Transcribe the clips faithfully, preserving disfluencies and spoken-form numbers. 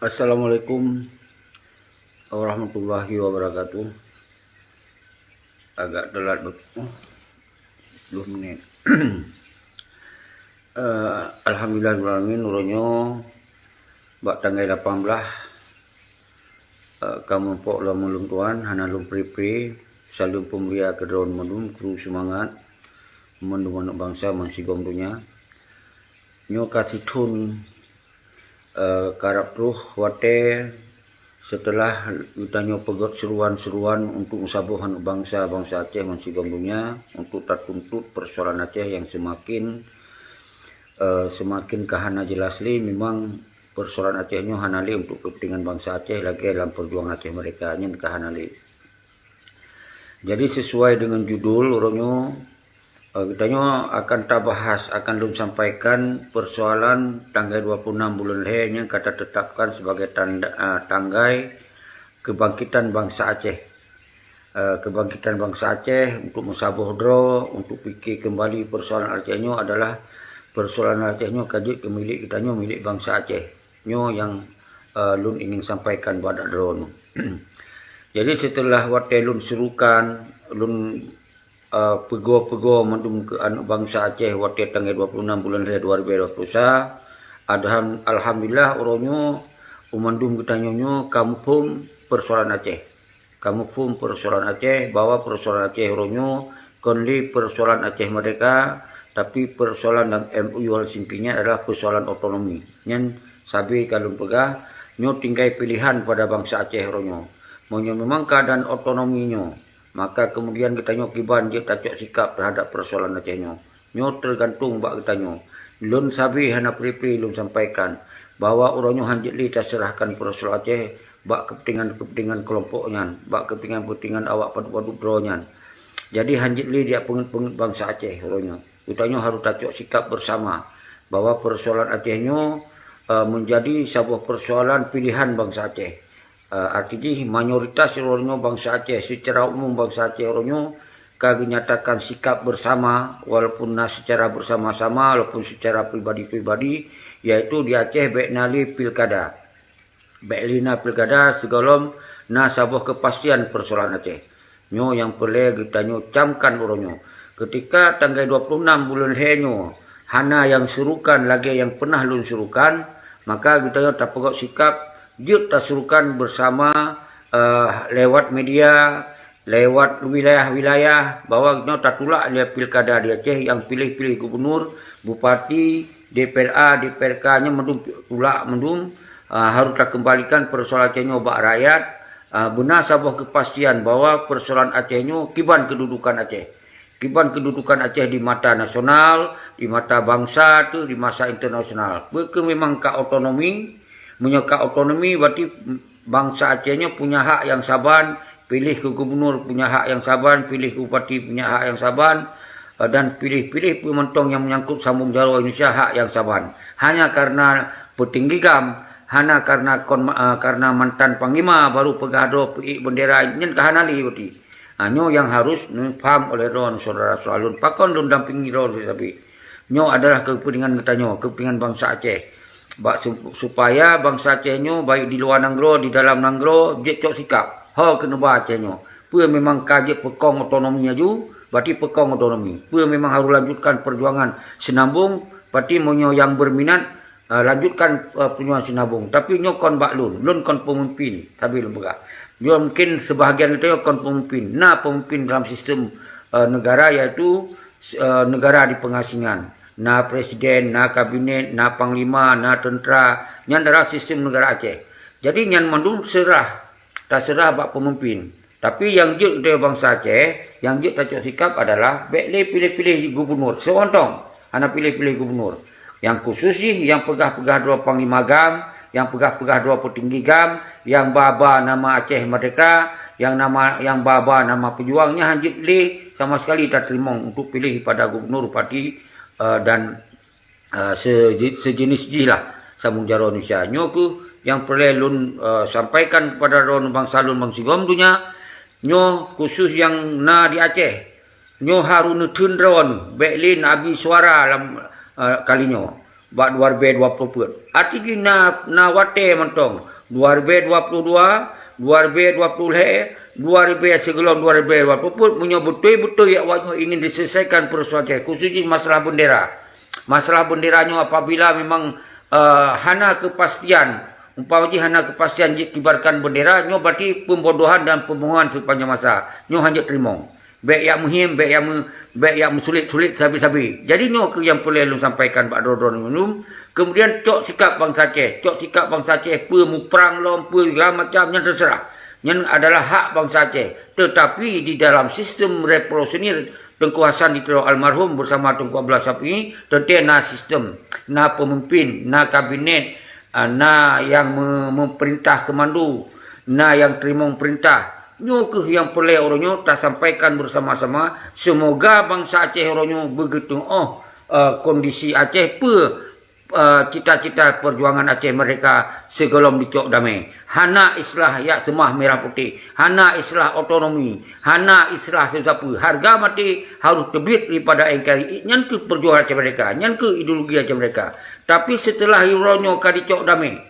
Assalamualaikum warahmatullahi wabarakatuh. Agak telat bet-, oh, sepuluh menit. Eh, alhamdulillah alamin, uroe nyoe bak tanggai lapan belas, eh, ka meurumpok lom ulôn tuan, hana lôn pri-pri, saleuem peumulia keu droeneuh mandum, kru seumangat, mandum aneuk bansa, bansigom donya. Nyoe ka sithon, eh, karab troh watée seuteulah geutanyoe peugét seuruan-seuruan untuk meusaboh aneuk bansa, bansa Aceh bansigom donya, untuk tatuntut peusoalan Aceh nyang seumaken, eh, seumaken ka hana jeulaih lé. Memang peusoalan Aceh nyoe hana lé untuk keupeuntengan bansa Aceh lagée lam peujuangan Aceh Merdeka nyan ka hana lé. Jadi, sesuai dengan judul uroe nyoe, eh, geutanyoe akan tabahas, akan lôn sampaikan peusoalan tanggai dua puluh enam buleuen lhée nyang ka tateutapkan sebagai tanda, eh, tanggai kebangkitan bansa Aceh. Eh, kebangkitan bansa Aceh untuk meusaboh droe, untuk pike keumbali peusoalan Aceh nyoe adalah peusoalan Aceh nyoe ka jeuet keu milék geutanyoe, milék bansa Aceh. Nyoe nyang, eh, lôn ingin sampaikan bak droeneuh. Jadi, seuteulah watée lôn seurukan, lôn, eh, peugoe-peugoe mandum keu aneuk bansa Aceh watée tanggai dua puluh enam buleuen lhée dua ribu dua puluh sa, adham-, alhamdulillah, uroe nyoe u mandum geutanyoe nyoe ka muphom peusoalan Aceh. Ka muphom peusoalan Aceh, bahwa peusoalan Aceh uroe nyoe kon lé peusoalan Aceh Merdeka, tapi peusoalan lam M O U Helsinki nyan adalah peusoalan otonomi. Nyan sabe ka lôn peugah, nyoe tinggai pilihan pada bansa Aceh uroe nyoe. Meunyoe memang keuadaan otonomi nyoe, maka kemudian geutanyoe kiban jeuet tacok sikap teuhadap peusoalan Aceh nyoe. Nyoe teugantung bak geutanyoe. Lôn sabe hana pri-pri lôn sampaikan bahwa uroe nyoe hanjeuet lé taseurahkan peusoalan Aceh bak keupeuntengan-keupeuntengan keulompok nyan, bak keupeuntengan-keupeuntengan awak padub-padub droe nyan. Jadi, hanjeuet lé dijak peungét-peungét bansa Aceh uroe nyoe. Geutanyoe harôh tacok sikap beusama bahwa peusoalan Aceh nyoe, eh, meunjadi saboh peusoalan pilihan bansa Aceh. Eh, arti jih, mayoritas uroe nyoe bansa Aceh, seucara umum bansa Aceh uroe nyoe ka geunyatakan sikap beusama, walaupun na seucara beusama-sama, walaupun seucara pribadi-pribadi, yaitu di Aceh bék na lé pilkada. Bék lé na pilkada sigohlom na saboh keupastian peusoalan Aceh. Nyoe nyang peureulée geutanyoe camkan uroe nyoe. Keutika tanggai dua puluh enam buleuen lhée nyoe hana nyang seurukan lagée nyang peunah lôn seurukan, maka geutanyoe tapeugét sikap jeuet taseurukan beusama, eh, lewat media, lewat wilayah-wilayah, bahwa nyoe tatulak lé pilkada di Aceh nyang piléh-piléh gubunur, bupati, D P R A, D P R K nyan mandum tulak mandum, ah, harôh takeumbalikan peusoalan Aceh nyoe bak rakyat, ah, beuna saboh keupastian bahwa peusoalan Aceh nyoe kiban keududukan Aceh. Kiban keududukan Aceh di mata nasional, di mata bansa teuh, di mata internasional. Peu kheueh memang ka otonomi, meunyoe ka otonomi, berarti bansa Aceh nyoe punya hak nyang saban, piléh keu gubunur punya hak nyang saban, piléh keu bupati punya hak nyang saban, eh, dan piléh-piléh peue mantong nyang menyangkut sambong jaroe Indonesia hak nyang saban. Hanya karena peutinggi GAM, hana karena kon, eh, karena mantan panglima baru peugah droe peuék bendera nyan ka hana lé berarti. Ha, nyoe nyang harôh neupaham oleh droe syedara-syedara lôn. Pakon lôn dampingi droe sabe? Nyoe adalah keupeuntengan geutanyoe, keupeuntengan bansa Aceh. Bak su-, supaya bansa Aceh nyoe, baik di luwa nanggroe, di dalam nanggroe, jeuet cok sikap. Ho keuneuk ba Aceh nyoe. Peue memang ka jeuet peukong otonomi laju, berarti peukong otonomi. Peue memang harôh lanjutkan peujuangan sinambong, berarti meunyoe nyang berminat, eh, lanjutkan, eh, peujuangan sinambong. Tapi nyoe kon bak lôn, lôn kon peumimpin, sabe lôn peugah. Nyoe mungkin seubahagian geutanyoe kon peumimpin. Na peumimpin dalam sistem, eh, negara, yaitu, eh, negara di peungasingan. Na presiden, na kabinet, na panglima, na teuntra. Nyan adalah sistem negara Aceh. Jadi, nyan mandum seurah, taseurah bak peumimpin. Tapi nyang jeuet keu bansa Aceh, nyang jeuet tacok sikap adalah bék lé piléh-piléh gubunur. Soe mantong hana piléh-piléh gubunur. Nyang khusus jih, nyang peugah-peugah droe panglima GAM, nyang peugah-peugah droe peutinggi GAM, nyang ba-ba nama Aceh Merdeka, nyang nama, nyang ba-ba nama peujuang, nyan hanjeuet lé sama sekali tateurimong untuk piléh pada gubunur, bupati, eh, dan, eh, seji-, sejenis jih lah sambong jaroe Indonesia. Nyoe kheueh nyang peureulée lôn, eh, sampaikan keupada droeneuh bansa lôn bansigom donya. Nyoe khusus nyang na di Aceh. Nyoe harôh neutheun droeneuh, bék lé neuabi suara lam, eh, kali nyoe. bak dua ribèe dua ploh peuet. Arti jih na, na watèe mantong. Dua ribèe dua ploh dua, dua ribèe dua ploh lhèe, dua ribèe sigohlom dua ribèe dua ploh peuet, meunyoe beutôi-beutôi awaknyoe ingin diselesaikan persoalan Aceh, khusus jih masalah bendera. Masalah bendera nyoe apabila memang, eh, hana kepastian, umpama jih hana kepastian jih kibarkan bendera, nyoe berarti pembodohan dan pembohongan sepanjang masa. Nyoe hanjeuet teurimong. Bèk jak meuhiem, bèk jak meu-, bèk jak meusulet-sulet sabe-sabe. Jadi nyoe keuh nyang peureulèe lôn sampaikan bak droe-droe nyoe. Kemudian cok sikap bansa Aceh, cok sikap bansa Aceh, peue muprang lom, peue segala macam, nyan terserah. Nyan adalah hak bansa Aceh. Tetapi di dalam sistem revolusioner Teungku Hasan di Tiro almarhum bersama Teungku Abdullah Syafi'i, teuntèe na sistem, na pemimpin, na kabinet, ah, na nyang me-, memerintah keumandu, na nyang teurimong peurintah. Nyoe keuh nyang peureulèe uroe nyoe tasampaikan bersama-sama. Seumoga bansa Aceh uroe nyoe beugeutu'oh, eh, kondisi Aceh peue, eh, cita-cita perjuangan Aceh merdeka sigohlom dicok damé. Hana istilah jak seumah merah putih, hana istilah otonomi, hana istilah sapeue-sapeue. Hareuga maté harôh teubiet daripada N K R I. Nyan keuh perjuangan Aceh merdeka, nyan keuh ideologi Aceh merdeka. Tapi seuteulah uroe nyoe ka dicok damé,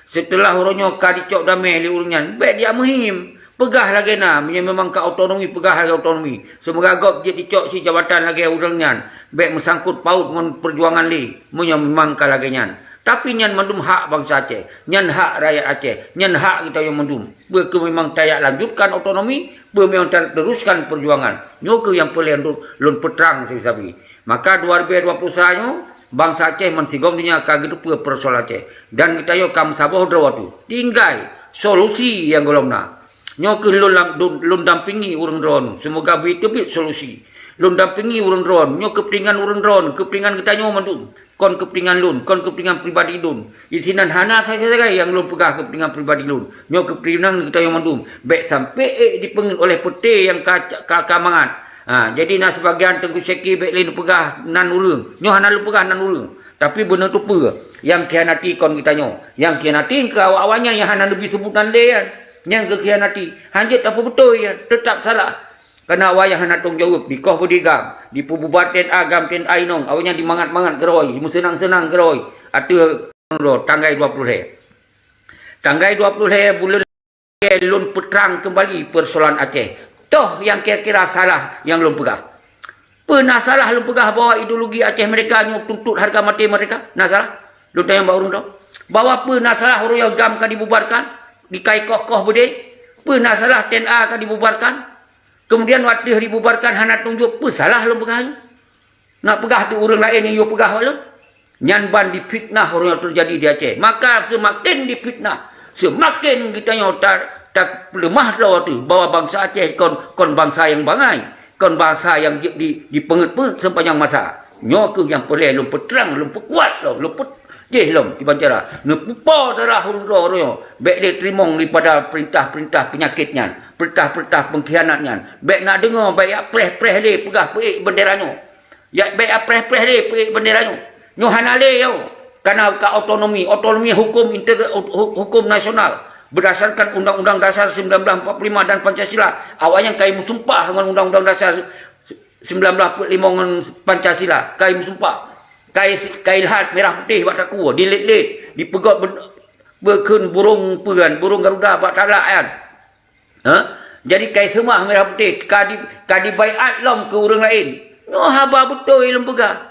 seuteulah uroe nyoe ka dicok damé lé ureueng nyan, bèk jak meuhiem. Peugah lagèe na, meunyoe memang ka otonomi, peugah lagèe otonomi. Seumoga gob jeuet jicok si jabatan lagèe ureueng nyan, bèk meusangkot paut ngon perjuangan lé, meunyoe memang ka lagèe nyan. Tapi nyan mandum hak bansa Aceh, nyan hak rakyat Aceh, nyan hak geutanyoe mandum. Peue keuh memang tajak lanjutkan otonomi, peue memang tateruskan perjuangan. Nyoe keuh nyang peureulèe lôn, lôn peutrang sabe-sabe. Maka dua ribèe dua ploh sa nyoe, bansa Aceh meusigom donya ka geuteupeue persoalan Aceh. Dan geutanyoe ka meusaboh droe teuh. Tinggai solusi nyang gohlom na. Nyoe keuh lôn lam-, lôn, lôn dampingi ureueng droeneuh. Seumoga beu teubiet solusi. Lôn dampingi ureueng droeneuh. Nyoe keupeuntengan ureueng droeneuh, keupeuntengan geutanyoe mandum. Kon keupeuntengan lôn, kon keupeuntengan pribadi lôn. Disinan hana sagai-sagai nyang lôn peugah keupeuntengan pribadi lôn. Nyoe keupeuntengan geutanyoe mandum. Bèk sampoe ék dipeungeut oleh peuté nyang ka, ka, ka mangat. Ha, jadi na sibagian Teungku Syeki bèk lé neupeugah nan ureueng. Nyoe hana lôn peugah nan ureueng. Tapi beuneuteupeu nyang khianati kon geutanyoe. Nyang khianati keu awak-awak nyan nyang hana neubi seubut nan lé nyan. Nyang geukhianati. Hanjeuet tapeubeutôi nyan. Teutap salah. Kareuna awak nyan hana tanggung jaweueb, dikoh beudé GAM, dipeububar TNA, GAM, TNA inong, awak nyan dimangat-mangat keurôi, dimeuseunang-seunang keurôi, ateueh tanggai dua ploh lhèe. Tanggai dua ploh lhèe buleuen lhèe lôn peutrang keumbali peusoalan Aceh. Toh nyang kira-kira salah nyang lôn peugah? Peue na salah lôn peugah bahwa ideologi Aceh merdeka nyoe tuntot hareuga maté merdeka? Na salah? Lôn tanyong bak ureueng droe. Bahwa peue na salah uroe nyoe GAM ka dibubarkan, dikai koh-koh beudé? Peue na salah TNA ka dibubarkan? Kemudian watèe dibubarkan hana tanggung jaweueb, peue salah lôn peugah nyoe? Nak peugah di ureueng laén nyang yue peugah bak lôn? Nyan ban difitnah ureueng nyang teujadi di Aceh. Maka seumaken difitnah, seumaken geutanyoe ta-, tapeuleumah droe teuh bahwa bansa Aceh kon, kon bansa nyang bangai, kon bansa nyang jeuet di, dipeungeut-peungeut seupanyang masa. Nyoe keuh nyang peureulèe lôn peutrang, lôn peukuat lom, lôn peu-, jih lom kiban cara. Neupeupo darah ureueng droe nyoe. Bèk lé teurimong daripada peurintah-peurintah peunyakét nyan, peurintah-peurintah peungkhianat nyan. Bèk na deungoe, bèk jak preh-preh lé peugah peuék bendera nyoe. Jak bèk jak preh-preh lé peuék bendera nyoe. Nyoe hana lé nyoe. Kareuna ka otonomi, otonomi hukum inter-, hu-, hukum nasional. Berdasarkan Undang-Undang Dasar sembilan belas empat puluh lima dan Pancasila. Awak nyan kai meusumpah ngon Undang-Undang Dasar sembilan belas empat puluh lima ngon Pancasila, kai meusumpah, kai si-, kai lhad mirah putéh bak takue, dilét-lét, dipeugöt ben-, beukheun burông peue nyan, burông Garuda bak talak nyan. Ha? Jadi kai seumah mirah putéh, ka di-, ka dibaiat lom keu ureueng laén. Nyoe haba beutôi lôn peugah.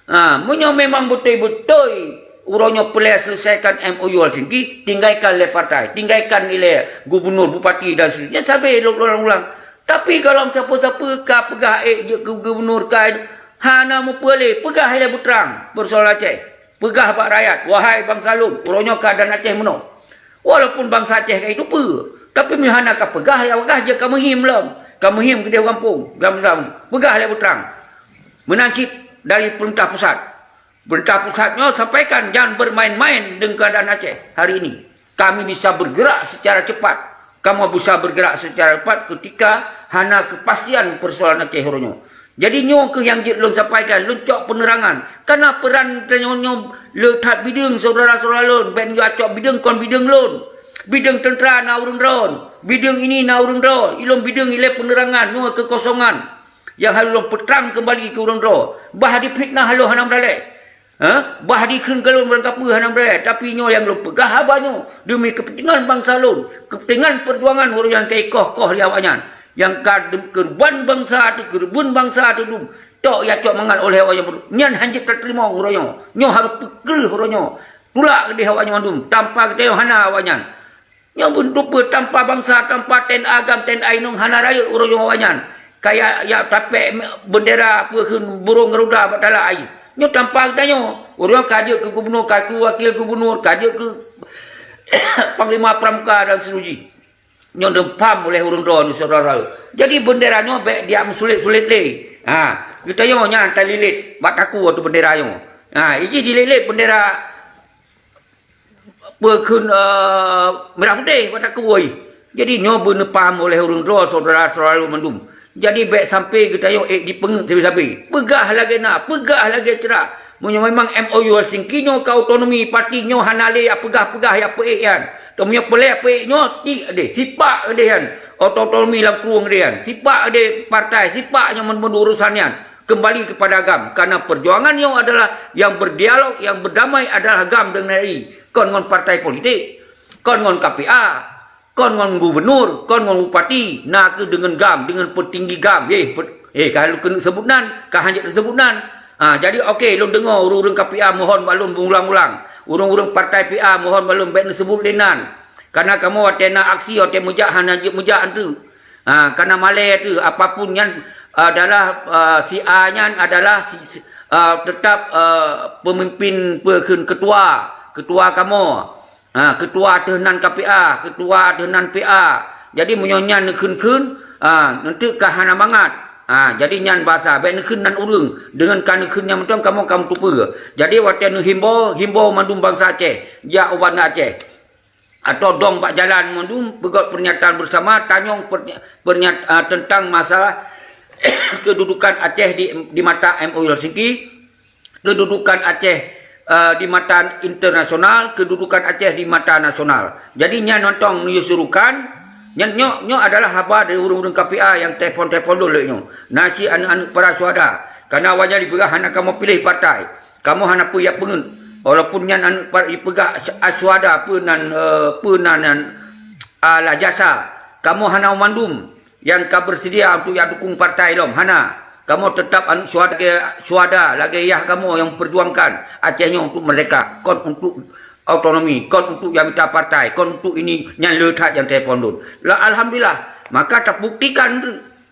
Ha, meunyoe memang beutôi-beutôi uroe nyoe peureulèe selesaikan M O U Helsinki, tinggaikan lé partai, tinggaikan ilèe gubernur, bupati dan seterusnya, sabe lôn ulang-ulang. Tapi gohlom sapeue-sapeue ka peugah ék jeuet keu gubernur, ka hana mupeue lé, peugah ilèe beutrang peusoalan Aceh. Peugah bak rakyat, "Wahai bansa lôn, uroe nyoe keuadaan Aceh meunoe." Walaupun bansa Aceh ka jiteupeue, tapi meunyoe hana ka peugah, ya peugah jeuet ka meuhiem lom. Ka meuhiem keudéh gampông, lam-lam. Peugah ilèe beutrang. Meunan cit dari peurintah pusat. Peurintah pusat nyoe sampaikan, jangan bermain-main dengan keadaan Aceh hari ini. Kami bisa bergerak secara cepat. Kamoe bisa bergerak secara cepat ketika hana kepastian persoalan Aceh uroe nyoe. Jadi nyoe keuh nyang jeuet lôn sampaikan, lôn cok penerangan. Karena peran tanyoe nyoe le that bideueng syedara-syedara lôn, bèk neucok bideueng kon bideueng lôn. Bideueng teuntra na ureueng droen, bideueng ini na ureueng droen, ilôn bideueng ilèe penerangan, nyoe kekosongan. Nyang harôh lôn peutrang keumbali keu ureueng droe. Bah difitnah lôn hana meudalèh. Ha? Bah dikheun keu lôn barangkapeue hana meuraya, tapi nyoe nyang lôn peugah haba nyoe demi keupeuntengan bansa lôn, keupeuntengan peujuangan ureuëng nyang ka ikoh-koh lé awaknyan, nyang ka de-, keureubeuen bansa teuh, keureubeuen bansa teuh dum. Cok ya cok mangat oleh awaknyan, nyan hanjeuet tateurimong uroe nyoe. Nyoe harôh peukreueh uroe nyoe. Tulak keudeh awaknyan mandum, tanpa geutanyoe hana awaknyan. Nyoe beuntuk peue tanpa bansa, tanpa T N A GAM, T N A inong hana rayeuk uroe nyoe awaknyan. Kaya ya tapék bendera peue kheun burông garuda bak talah ai. Nyoe tanpa geutanyoe. Uroe nyoe ka jeuet keu gubunur, ka keu wakil gubunur, ka jeuet keu panglima pramuka dan seterusnya. Nyoe deumpam oleh ureuëng droe nyoe saudara. Jadi bendera nyoe bék dia meusulet-sulet lé. Ha, geutanyoe nyan talilet bak takue ateueh bendera nyoe. Ha, ijih dililet bendera peue kheun, eh, merah putih bak takue. Jadi nyoe beuneupaham oleh ureuëng droe saudara-saudara lôn mandum. Jadi bék sampai geutanyoe ék jipeungeut sabe-sabe. Peugah lagée na, peugah lagée ceurak. Meunyoe memang M O U Helsinki nyoe ka otonomi, parti nyoe hana lé ya peugah-peugah ya peuék nyan. Teuma nyoe peulée peuék nyoe tik deh, sipak deh nyan. Otonomi lam krueng deh nyan. Sipak deh partai, sipak nyoe meunurot urusan nyan. Kembali kepada GAM, karena perjuangan nyoe adalah yang berdialog, yang berdamai adalah GAM dengan R I, kon ngon partai politik, kon ngon K P A, kon ngon gubernur, kon ngon bupati, na keuh dengan GAM, dengan petinggi GAM. Eh, pe-, eh, ka lôn keuneuk sebut nan, ka hanjeuet teusebut nan. Ha, jadi okey, lôn deungoe ureuëng-ureuëng K P A mohon bak lôn meulang-ulang. Ureuëng-ureuëng partai P A mohon bak lôn bék neusebut lé nan. Karena kamoe watée na aksi, watée meujak hana jeuet meujak antu. Ha, karena malée teuh, apapun nyan adalah, eh, si A nyan adalah si, si, eh, tetap, eh, pemimpin peue kheun ketua, ketua kamoe. Ha, ketua teuh nan K P A, ketua teuh nan P A. Jadi meunyoe nyan neukheun-kheun, ha, neunteuk ka hana mangat. Ha, jadi nyan basa, bék neukheun nan ureuëng. Deungon ka neukheun nyan mantong kamoe ka meutupeue. Jadi watée neuhimbau, himbau mandum bansa Aceh, jak u Banda Aceh. Atau dong bak jalan mandum, peugét pernyataan bersama, tanyong pernya-, pernyat-, ah, tentang masalah kedudukan Aceh di, di mata M O U Helsinki, kedudukan Aceh, eh, di mata internasional, kedudukan Aceh di mata nasional. Jadi nyan mantong neuyue surukan, nyan nyoe, nyoe adalah haba dari ureuëng-ureuëng K P A nyang telepon-telepon lôn lé nyoe. Na cit aneuëk-aneuëk para syuhada. Karena awaknyan jipeugah hana kamoe piléh partai. Kamoe hana peue jak peungeut. Walaupun nyan aneuëk par-, jipeugah syuhada peue nan, eh, peue nan, nan, ah, lah jasa. Kamoe hana mandum nyang ka bersedia untuk jak dukung partai lom, hana. Kamoe tetap aneuëk syuhada, syuhada lagée yah kamoe nyang memperjuangkan Aceh nyoe untuk merdeka, kon untuk otonomi, kon untuk nyang mita partai, kon untuk ini, nyan le that nyang telepon lôn. Lah, alhamdulillah, maka tabuktikan,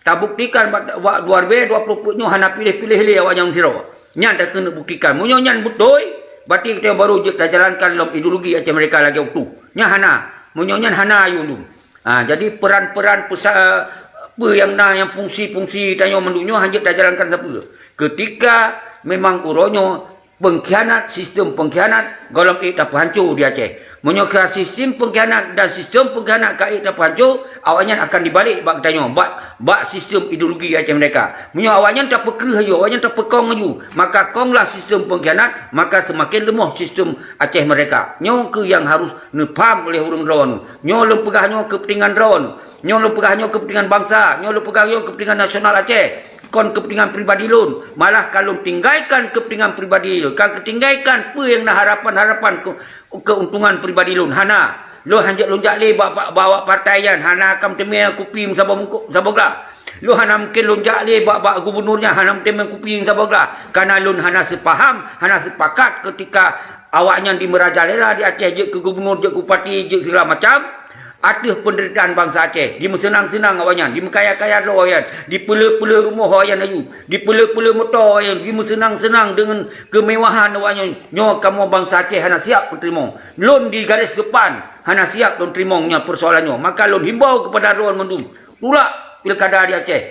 tabuktikan bak, bak dua ribu dua puluh empat nyoe hana piléh-piléh lé awaknyan sidroe. Nyan takeuneuk buktikan. Meunyoe nyan beutôi, berarti kita baru jeuet tajalankan lom ideologi Aceh Merdeka lagée waktu. Nyan hana. Meunyoe nyan hana, ayue lom. Ha, jadi peran-peran pesa-, peue nyang na, nyang fungsi-fungsi tanyoe mandum nyoe hanjeuet tajalankan sapeue. Ketika memang uroe nyoe pengkhianat, sistem pengkhianat gohlom ék tapeuhanco di Aceh. Meunyoe ka sistem pengkhianat dan sistem pengkhianat ka ék tapeuhanco, awaknyan akan dibalek bak geutanyoe, bak, bak sistem ideologi Aceh Merdeka. Meunyoe awaknyan tapeukreueh laju, awaknyan tapeukong laju, maka konglah sistem pengkhianat, maka seumaken leumoh sistem Aceh Merdeka. Nyoe keuh nyang harôh neupaham oleh ureuëng droeneuh. Nyoe lôn peugah nyoe keupeuntengan droeneuh. Nyoe lôn peugah nyoe keupeuntengan bansa. Nyoe lôn peugah nyoe keupeuntengan nasional Aceh. Kon keupeuntengan pribadi lôn. Malah ka lôn tinggaikan keupeuntengan pribadi lôn. Ka keutinggaikan peue nyang na harapan-harapan keu-, keuntungan pribadi lôn. Hana. Lôn hanjeuet lôn jak lé bak, bak, bak awak partai nyan. Hana ka meuteumé kupi meusaboh mungkok, saboh glah. Lôn hana mungken lôn jak lé bak, bak gubunur nyan, hana meuteumé kupi meusaboh glah. Karena lôn hana seupaham, hana sepakat ketika awaknyan dimerajalela di Aceh, jeuet keu gubunur, jeuet keu bupati, jeuet segala macam. Ateueh penderitaan bansa Aceh, dimeuseunang-seunang awaknyan, dimeukaya-kaya droe awaknyan, dipeuleueh-peuleueh rumoh awaknyan laju, dipeuleueh-peuleueh moto awaknyan, dimeuseunang-seunang deungon keumewahan awaknyan. Nyoe kamoe bansa Aceh hana siap meuteurimong. Lôn di garis depan hana siap lôn teurimong nyan persoalan nyoe. Maka lôn himbau keupada droe mandum, tulak pilkada di Aceh.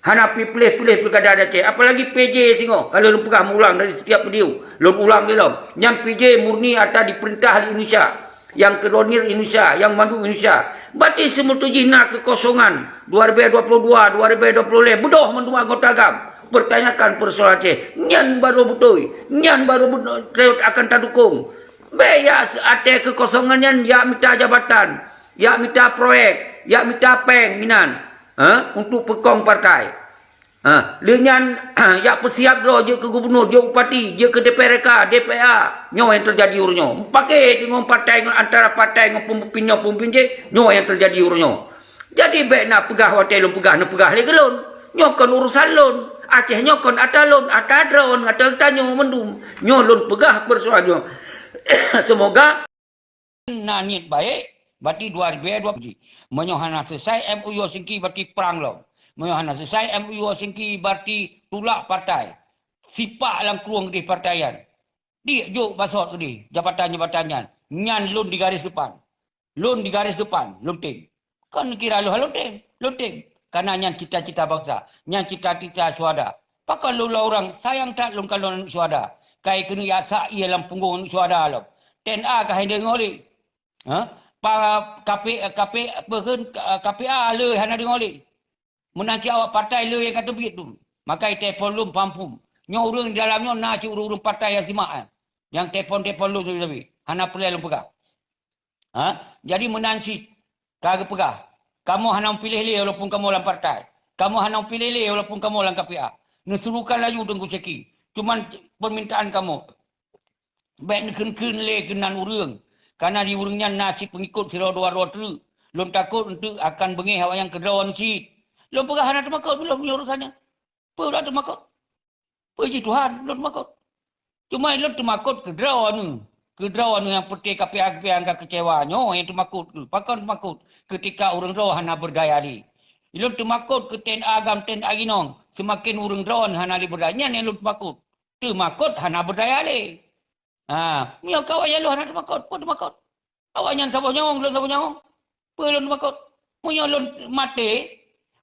Hana pi-, piléh-piléh pilkada di Aceh, apalagi P J singoh. Kalau lôn peugah meuulang dari setiap video, lôn ulang lé lom. Nyan P J murni ata diperintah lé Indonesia. Nyang keudroeneuh Indonesia, nyang mandum Indonesia. Berarti seumeuteuh jih na keukosongan dua ribu dua puluh dua, dua ribu dua puluh lhèe, beudôh mandum anggota GAM. Pertanyakan persoalan Aceh. Nyan baru beutôi. Nyan baru beutôi akan tadukong. Bék ya ateueh keukosongan nyan ya mita jabatan, ya mita proyek, ya mita péng inan, ha? Untuk peukong partai. Ha, lheueh nyan, jak peusiab droe jeuet keu gubunur, jeuet bupati, jeuet keu D P R K, D P A. Nyoe nyang teujadi uroe nyoe. Meupaké deungon partai, ngon antara partai, ngon peumimpin nyoe, peumimpin jih, nyoe nyang teujadi uroe nyoe. Jadi, bék na peugah watée lôn peugah, neupeugah lé keu lôn. Nyoe kon urusan lôn. Aceh nyoe kon atra lôn, atra droe, atra geutanyoe mandum. Nyoe lôn peugah peusoalan nyoe. Seumoga na niet baék, berarti dua ribu dua puluh tujuh. Meunyoe hana selesai M O U Helsinki, berarti prang lom. Meunyoe hana selesai M O U Helsinki, berarti tulak partai. Sipak lam krueng di partai nyan. Diek jok basot keudeh jabatan-jabatan nyan. Nyan lôn di garis depan. Lôn di garis depan, lôn tem. Kon kira lôn, lôn tem, lôn tem. Karena nyan cita-cita bangsa, nyan cita-cita syuhada. Pakon lôn lôn ureuëng sayang that lôn kalon syuhada. Kai keuneuk jak sak ié lam punggong syuhada lom. T N A ka hana deungoe lé. Ha? Pa, K P, K P, apa kheun, K P A le hana deungoe lé. Meunan cit awak partai le nyang ka teubiet tu. Maka itelepon lôn paham phum. Nyoe ureuëng di dalam nyoe na cit ureuëng-ureuëng partai nyang simak, eh. Nyang telepon-telepon lôn sabe-sabe. Hana peureulée lôn peugah. Ha? Jadi meunan cit ka geupeugah. Kamoe hana piléh lé walaupun kamoe lam partai. Kamoe hana piléh lé walaupun kamoe lam K P A. Neusuruhkan laju Teungku Syeki. Cuman permintaan kamoe. Bék neukheun-kheun lé keunan ureuëng, karena di ureuëng nyan na cit peungikot sidroe dua droe treuk. Lôn takot eunteuk akan beungéh awaknyan keudroe nyan cit. Lôn peugah hana teumakot, lôn meunyoe urusan nyan. Peue lôn teumakot? Peue jih Tuhan, lôn teumakot. Cuma lôn teumakot keudroe nyoe. Keudroe nyoe nyang peuté K P A, K P A nyang ka keucewa nyoe nyang teumakot. Pakon teumakot? Keutika ureuëng droe hana beurdaya lé. Lôn teumakot keu T N A agam, T N A inong, seumaken ureuëng droe hana lé beurdaya. Nyan nyang lôn teumakot. Teumakot hana beurdaya lé. Ha, meunyoe ka awaknyan lôn hana teumakot, peue teumakot? Awaknyan saboh nyawöng, lôn saboh nyawöng. Peue lôn teumakot? Meunyoe lôn maté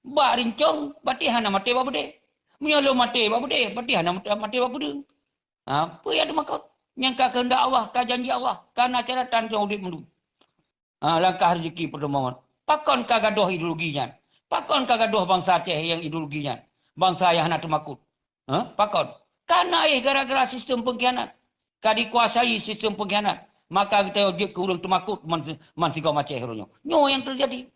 bak rincong, berarti hana maté bak beudé. Meunyoe lôn maté bak beudé, berarti hana maté, maté bak peudeueng. Ha, peue nyang teumakot? Nyang ka keuheundak Allah, ka janji Allah, ka na caratan nyang udeb mandum. Ha, langkah rezeki peuteumuan. Pakon ka gadôh ideologi nyan? Pakon ka gadôh bansa Aceh nyang ideologi nyan? Bansa nyang hana teumakot. Ha? Pakon? Kana éh gara-gara sistem pengkhianat. Ka dikuasai sistem pengkhianat. Maka geutanyoe jeuet keu ureuëng teumakot man, man sigom Aceh uroe nyoe. Nyoe nyang teujadi.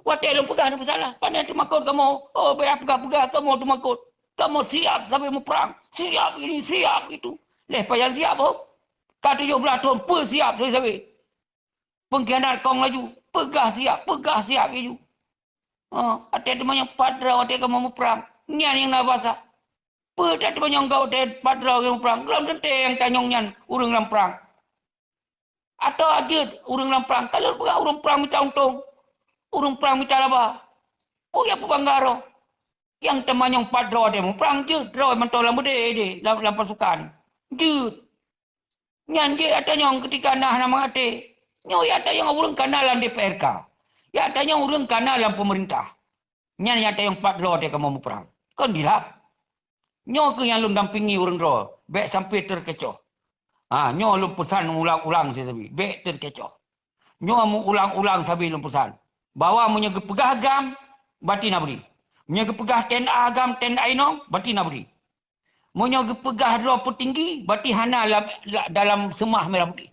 Watée lôn peugah hana peusalah. Pane teumakot kamoe? Oh, bék peugah-peugah kamoe teumakot. Kamoe siap sabe muprang. Siap ini, siap itu. Leh pajan siap, oh. Ka tujoh blaih thon peusiap sabe-sabe. Pengkhianat kong laju, peugah siap, peugah siap laju. Ha, watée teumanyong pat droe watée kamoe muprang, nyan nyang na basa. Peue that teumanyong gob watée pat droe kamoe muprang, lom teuntée nyang tanyong nyan ureuëng lam prang. Atawa jeuet ureuëng lam prang, ka lôn peugah ureuëng prang mita untông, ureuëng prang mita laba. Peue nyang peubangga droe? Nyang teumanyong pat droe watée muprang jeuet, droe mantong lam beudé deh, lam, lam pasukan. Jeuet. Nyan jeuet atanyong keutika na hana mangat até. Nyoe atanyong ureuëng kana lam D P R K. Atanyong ureuëng kana lam peumeurintah. Nyan atanyong pat droe watée kamoe muprang. Kon dilap. Nyoe keuh nyang lôn dampingi ureuëng droe, bék sampoe teukecoh. Ha, nyoe lôn peusan ulang-ulang sabe, bék teukecoh. Nyoe meuulang-ulang sabe lôn peusan, bahwa meunyoe geupeugah agam, berarti na beudé. Meunyoe geupeugah T N A agam, T N A inong, berarti na beudé. Meunyoe geupeugah droe peutinggi, berarti hana lam, la-, dalam seumah merah putih.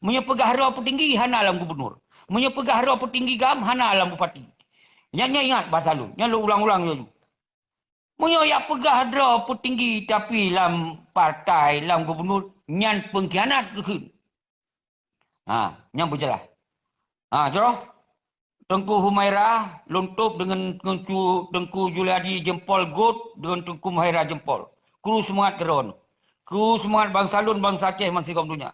Meunyoe peugah droe peutinggi, hana lam gubunur. Meunyoe peugah droe peutinggi agam, hana lam bupati. Nyan, nyan ingat basa lôn, nyan lôn ulang-ulang laju. Meunyoe jak peugah droe peutinggi tapi lam partai, lam gubunur, nyan peungkhianat geukheun. Ha, nyan beujeulaih. Ha, jroh. Teungku Humaira, lôn tôb deungon Teungku, Teungku Juliadi jempol göt deungon Teungku Humaira jempol. Kru seumangat keudroe. Kru seumangat bansa lôn, bansa Aceh bansigom donya.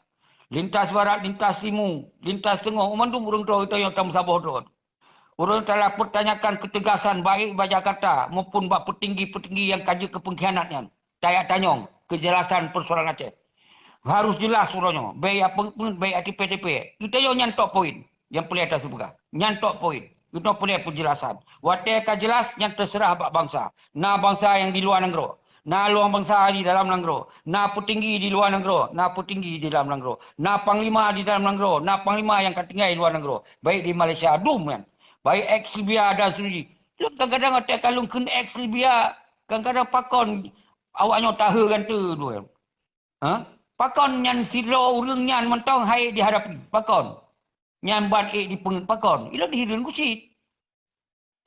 Lintas barat, lintas timu, lintas teungoh, mandum ureuëng droe geutanyoe tameusaboh droe. Ureuëng telah pertanyakan ketegasan baik bak Jakarta maupun bak petinggi-petinggi nyang ka jeuet keu peungkhianat nyan. Tajak tanyong keujelasan peusoalan Aceh. Harôh jeulaih uroe nyoe, bék jak peungeuet-peungeuet, bék jak tipée-tipée. Geutanyoe nyan tok poin nyang peureulée tapeugah. Nyan tok poin. Geutanyoe peureulée peujelasan. Watée ka jeulaih, nyan teuseurah bak bansa. Na bansa nyang di luwa nanggroe, na luwa bansa di dalam nanggroe, na peutinggi di luwa nanggroe, na peutinggi di dalam nanggroe, na panglima di dalam nanggroe, na panglima nyang ka tinggai di luwa nanggroe, baik di Malaysia dum nyan, baik ex Libya dan seterusnya. Lôn kadang-kadang watée ka lôn kheun ex Libya, kadang-kadang pakon awak nyoe tahe gante dua. Ha? Pakon nyan sidroe ureuëng nyan mantong hai dihadapi? Pakon? Nyan ban ék dipeungeuet pakon? Ilôn dihireuen kucit.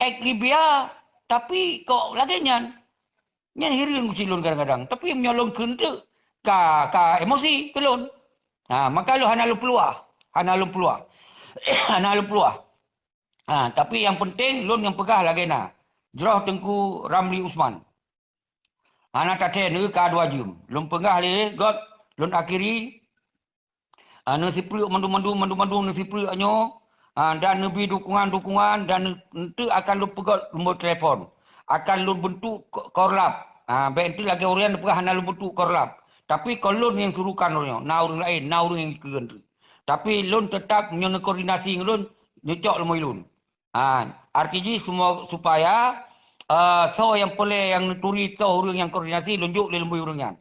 Ek Libya, tapi kok lagée nyan? Nyan hireuen cit lôn kadang-kadang. Tapi meunyoe lôn kheun teuk, ka, ka emosi keu lôn. Ha, maka lôn hana lôn peuluah. Hana lôn peuluah. Hana lôn peuluah. Ha, tapi nyang penting lôn nyang peugah lagèe na. Jroh Teungku Ramli Usman. Hana tathèe neu ka dua jeuem. Lôn peugah lé gèt, lôn akhiri, ah, neusipleuk mandum-mandum, mandum-mandum neusipleuk nyoe, ah, dan neubi dukungan-dukungan dan neu-, eunteuk akan lôn peugèt nombor telepon. Akan lôn beuntuk ko-, korlap. Ah, bèk eunteuk lagèe ureueng neupeugah hana lôn beuntuk korlap. Tapi kon lôn nyang suruhkan ureueng nyoe, na ureueng laén, na ureueng nyang keu eunteuk. Tapi lôn teutap nyoe neukoordinasi ngon lôn, neucok lôn lôn. Ha, arti jih semua supaya, eh, soe nyang peureulèe nyang neuturi soe ureueng nyang koordinasi lôn jok lé lôn bri ureueng nyan.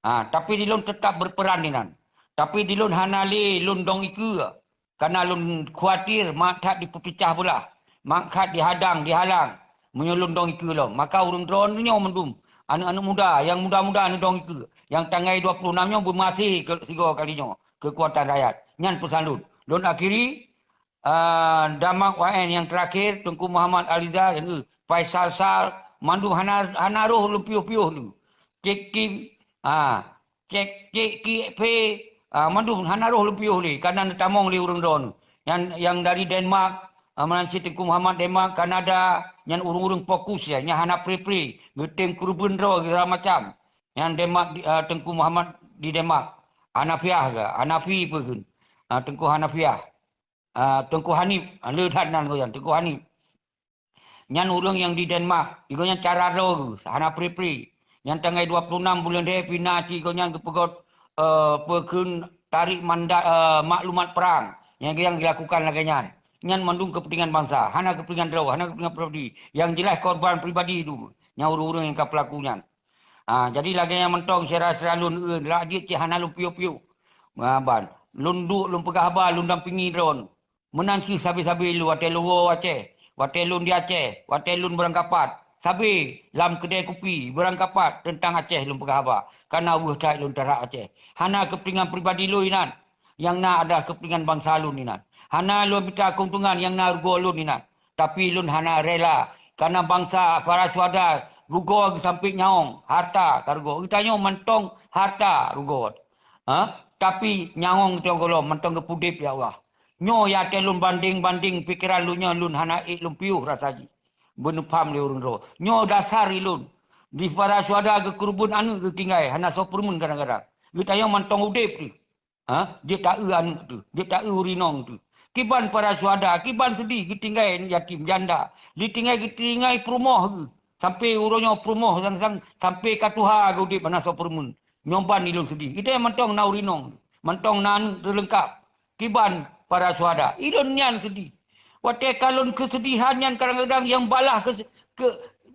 Ha, tapi di lôn teutap berperan di nan. Tapi di lôn hana lé lôn dong ikeue. Karena lôn khawatir mak that dipeupicah beulah, mak that dihadang, dihalang. Meunyoe lôn dong ikeue lom, maka ureueng droeneuh nyoe mandum, aneuk-aneuk muda, nyang muda-muda neudong ikeue, nyang tanggai dua puluh enam nyoe beumaséh keu sigoe kali nyoe keukuatan rakyat. Nyan peusan lôn. Lôn akhiri, Ah, Damak Y N yang terakhir, Teungku Muhammad Alizar, dan, eh, Faisal Sal, mandum hana, hana roh lôn piôh-piôh lé. Cek Kim, ah, cek, cek Ki Phe, ah, mandum hana roh lôn piôh lé, karena neutamong lé ureueng droeneuh. Nyan, nyang dari Denmark, ah, meunan cit Teungku Muhammad Denmark, Kanada, nyan ureueng-ureueng fokus ya, nyan hana pre-pre, geutem keureubeuen droe segala macam. Nyan Denmark, di, ah, Teungku Muhammad di Denmark, Hanafiah ke, Hanafi peue kheun? Ah, Teungku Hanafiah. Ah, Teungku Hanif, ah, le that nan gobnyan, Teungku Hanif. Nyan ureueng nyang di Denmark, gobnyan cara droe geuh, hana pri-pri. Nyan tanggai dua puluh enam buleuen lhèe pih na cit gobnyan geupeugöt, eh, peue kheun tarék manda-, eh, maklumat perang. Nyang, nyang dilakukan lagèe nyan. Nyan mandum keupeuntengan bansa, hana keupeuntengan droe, hana keupeuntengan pribadi. Nyang jeulaih korban pribadi tu, nyang ureueng-ureueng nyang ka peulaku nyan. Ah, jadi lagèe nyan mantong syedara-syedara lôn, eh, lagèe jih hana lôn piôh-piôh. Ah, ban. Lôn duek, lôn peugah haba, lôn dampingi droeneuh. Meunan cit sabe-sabe lôn, watèe lôn woe Aceh, watèe lôn di Aceh, watèe lôn beurangkapat, sabe lam keudè kupi beurangkapat teuntang Aceh lôn peugah haba, ka na weueh that lôn teuhadap Aceh. Hana keupeuntengan pribadi lôn inan, nyang na adalah keupeuntengan bansa lôn inan. Hana lôn mita keuntungan nyang na rugoe lôn inan, tapi lôn hana rela, kareuna bansa para syuhada rugoe geusampék nyawöng, harta ka rugoe. Geutanyoe mantong harta rugoe. Ha? Tapi nyawöng geutanyoe gohlom mantong geupeudeb, ya Allah. Nyoe watèe lôn bandeng-bandeng pikeran lôn nyoe, lôn hana ék lôn piôh rasa jih. Beuneupham lé ureueng droe. Nyoe dasar ilôn. Di para syuhada geukeureubeuen aneuk geutinggai, hana soe peureumeun kadang-kadang. Geutanyoe mantong udeb deuh. Ha? Jeuet taeu aneuk teuh, jeuet taeu ureueng inong teuh. Kiban para syuhada, kiban seudeh geutinggai yatim janda. Geutinggai, geutinggai peurumoh geuh. Sampai uroe nyoe peurumoh sang-sang, sampai ka tuha geuh udeb hana soe peureumeun. Nyoe ban ilôn seudeh. Geutanyoe mantong na ureueng inong, mantong na aneuk teuh leungkap. Kiban para syuhada. Ilôn nyan seudeh. Watèe ka lôn keusedihan nyan kadang-kadang nyang balah ke, ke,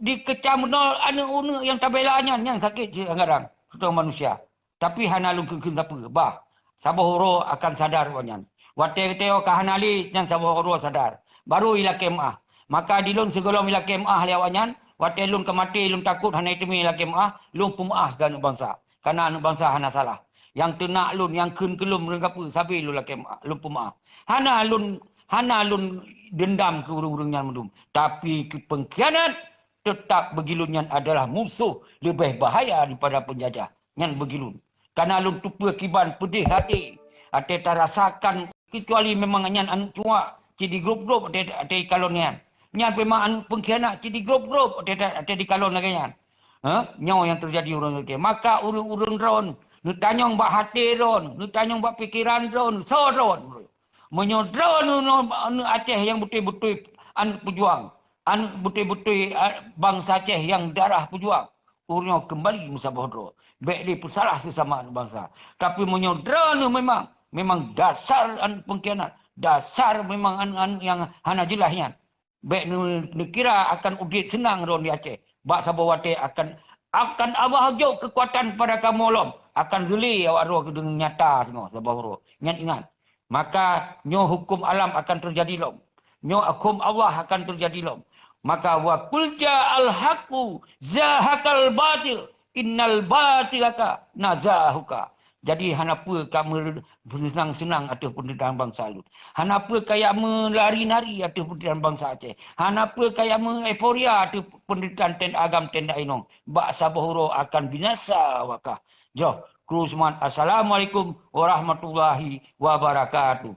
dikecam bunoe aneuk-aneuk nyang tabela nyan, nyan sakét cit kadang-kadang seuteungoh manusia. Tapi hana lôn kheun-kheun sapeue. Bah, saboh uroe akan sadar awaknyan. Watèe geutanyoe ka hana lé, nyan saboh uroe sadar. Baru ilakèe meu'ah. Maka di lôn sigohlom ilakèe meu'ah lé awaknyan, watèe lôn ka maté lôn takot hana iteumé lakèe meu'ah, lôn peumeu'ah keu aneuk bansa. Kareuna aneuk bansa hana salah. Nyang teunak lôn, nyang kheun keu lôn meureugapeue, sabe lôn lakèe meu'ah, lôn peumeu'ah. Hana lôn, hana lôn deundam keu ureueng-ureueng nyan mandum. Tapi keu peungkhianat, teutap bagi lôn nyan adalah musoh leubeh bahaya daripada peunjajah. Nyan bagi lôn. Kareuna lôn teupeue kiban peudeh até, até tarasakan, keucuali memang nyan aneuk cuak cit digrôp-grôp até, até dikalon nyan. Nyan memang aneuk peungkhianat cit digrôp-grôp até, até dikalon lagèe nyan. Ha? Nyoe nyang teujadi ureueng Aceh. Maka ureueng-ureueng droeneuh, neutanyong bak até droeneuh, neutanyong bak pikeran droeneuh, soe droeneuh. Meunyoe droeneuh aneuk Aceh nyang beutôi-beutôi aneuk peujuang, aneuk beutôi-beutôi, a, bansa Aceh nyang darah peujuang, ureueng nyoe keumbali meusaboh droe. Bèk lé peusalah seusama aneuk bansa. Tapi meunyoe droeneuh memang, memang dasar aneuk peungkhianat, dasar memang aneuk-aneuk nyang hana jeulaih nyan. Bèk neu-, neukira akan udeb seunang droeneuh di Aceh. Bak saboh watèe akan, akan Allah jok keukuatan pada kamoe lom. Akan geulé awak droe keudeung nyata singoh saboh uroe. Nyan ingat. Maka nyoe huköm alam akan teujadi lom. Nyoe huköm Allah akan teujadi lom. Maka, "Wa qul ja'al haqqu zahaqal batil, innal batila kana zahuqa." Jadi hana peue ka meuseunang-seunang ateueh peunderitahan bansa Lut. Hana peue kaya meulari-nari ateueh peunderitahan bansa Aceh. Hana peue kaya meueuforia ateueh peunderitahan tenda agam tenda inong. Bak saboh uroe akan binasa wakah. Joh, kru seumang, assalamualaikum warahmatullahi wabarakatuh.